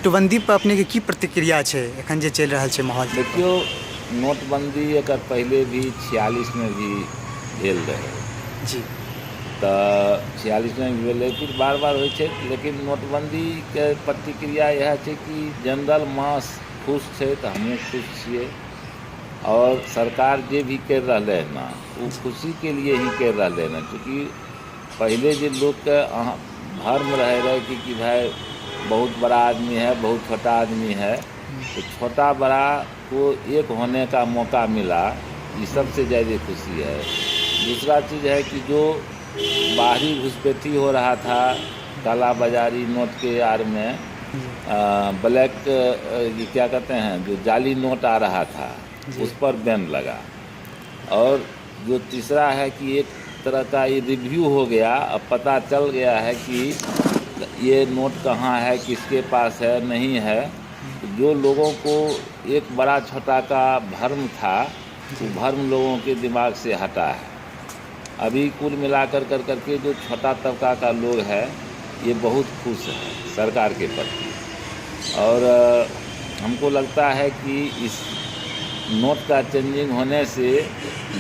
नोटबंदी पर अपने के की प्रतिक्रिया छै एखन जे चलि रहल छै माहौल? देखियौ, नोटबंदी एकर पहिले भी 46 में भी भेल रहै। तऽ 46 में भी भेलै, फिर बार बार होइ छै। लेकिन नोटबंदीके प्रतिक्रिया इएह छै कि जनरल मास खुश छै तऽ हमहूँ खुश छियै। आओर सरकार जे भी करि रहलै हँ ने, ओ खुशीके लिए ही करि रहलै हँ। चूँकि पहिले जे लोकके अहाँ भ्रम रहै रहै कि भाई बहुत बड़ा आदमी है, बहुत छोटा आदमी है, तो छोटा बड़ा को एक होने का मौका मिला, ये सबसे ज़्यादा खुशी है। दूसरा चीज़ है कि जो बाहरी घुसपैठी हो रहा था, काला बाजारी नोट के आड़ में, ब्लैक, ये क्या कहते हैं, जो जाली नोट आ रहा था, उस पर बैन लगा। और जो तीसरा है कि एक तरह का ये रिव्यू हो गया। अब पता चल गया है कि ये नोट कहाँ है, किसके पास है, नहीं है। जो लोगों को एक बड़ा छोटा का भ्रम था, वो भ्रम लोगों के दिमाग से हटा है। अभी कुल मिलाकर कर करके जो छोटा तबका का लोग है, ये बहुत खुश है सरकार के प्रति। और हमको लगता है कि इस नोट का चेंजिंग होने से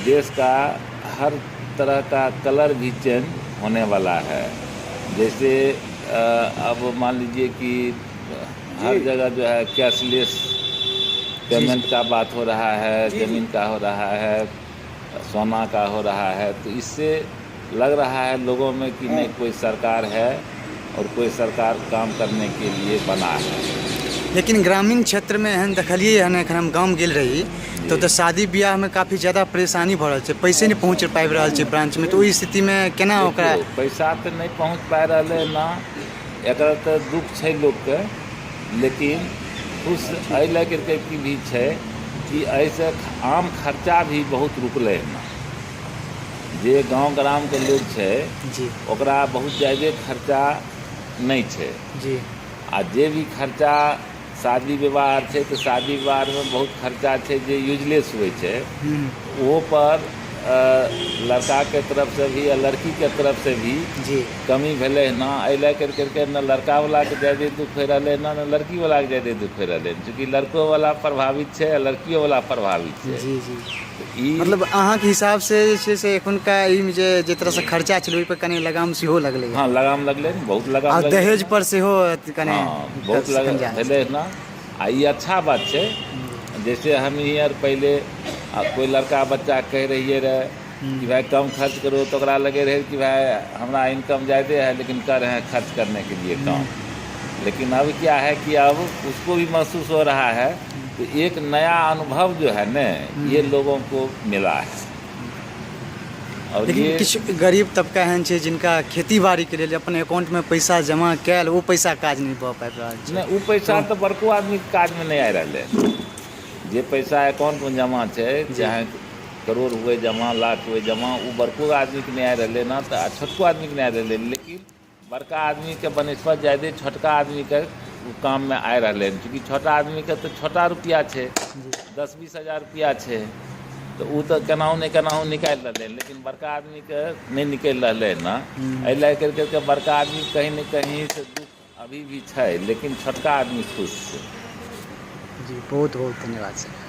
देश का हर तरह का कलर भी चेंज होने वाला है। जैसे अब मान लीजिए कि हर जगह जो है कैशलेस पेमेंट का बात हो रहा है, ज़मीन का हो रहा है, सोना का हो रहा है, तो इससे लग रहा है लोगों में कि नहीं, कोई सरकार है और कोई सरकार काम करने के लिए बना है। लेकिन ग्रामीण क्षेत्रमे एहन देखलियै हन, एखन हम गाम गेल रही तऽ ओतऽ शादी बियाहमे काफी ज्यादा परेशानी भऽ रहल छै, पैसे नहि पहुँच पाबि रहल छै ब्रांचमे, तऽ ओहि स्थितिमे केना ओकरा? देखियौ, पैसा तऽ नहि पहुँच पाबि रहलै ने, एकर तऽ दुःख छै लोकके। लेकिन खुश एहि लए करके कि भी छै कि एहिसँ आम खर्चा भी बहुत रुकलै हँ। जे गाँव ग्रामके लोक छै, ओकरा बहुत जादे खर्चा नहि छै। आ जे भी खर्चा शादी विवाह छै, तऽ शादी विवाहमे बहुत खर्चा छै जे यूजलेस होइ छै। ओहो पर लड़काके तरफसँ भी आ लड़कीके तरफसँ भी कमी भेलै हँ। एहि लए कर करके ने लड़कावलाके जादे दुःख होइ रहलै हँ, ने लड़कीवलाके जादे दुःख होइ रहलै हँ, चूँकि लड़कोवला प्रभावित छै आ लड़कियोवला प्रभावित छै। जी जी तऽ ई मतलब अहाँके हिसाबसँ जे छै से एखुनका एहिमे जे जे तरहसँ खर्चा छलै, ओहिपर कनि लगाम सेहो लगलै? हँ, लगाम लगलै ने, बहुत लगाम आ लगलै। दहेज पर सेहो कनि हँ, बहुत शिकंजा। भेलै ने आ ई अच्छा बात छै। जैसे हम ही आर पहिले कोइ लड़का बच्चा कहि रहियै रहे कि भाई कम खर्च करो, तऽ ओकरा लगे रहै कि भाई हमरा इनकम ज़्यादे है, लेकिन कर रहे हैं खर्च करने के लिए कम। लेकिन अब क्या है कि अब उसको भी महसूस हो रहा है, तो एक नया अनुभव जो है ना, ये लोगों को मिला है और लेकिन ये किछु गरीब तबका एहन छै जिनका खेती बाड़ीके लेल अपन अकाउंटमे पैसा जमा कयल, ओ पैसा काज नहि भऽ पाबि रहल छै। नहि, ओ पैसा तऽ बड़को आदमीके काजमे नहि आबि रहलै। जे पैसा अकाउंटमे जमा छै, चाहे करोड़ हुए जमा, लाख हुए जमा, ओ बड़को आदमीके नहि आबि रहलै ने तऽ आ छोटको आदमीके नहि आबि रहलै। लेकिन बड़का आदमीके बनिस्पत जादे छोटका आदमीके ओ काममे आबि रहलै हन, चूँकि छोटा आदमीके तऽ छोटा रुपैआ छै, 10-20 हजार रुपैआ छै, तऽ ओ तऽ केनाहु ने केनाहु निकालि रहलै हन। लेकिन बड़का आदमीके नहि निकलि रहलै हन ने। एहि लए करि कऽ बड़का आदमी कहीं ने कहीं से दुःख अभी भी छै, लेकिन छोटका आदमी खुश छै। जी, बहुत बहुत धन्यवाद सर।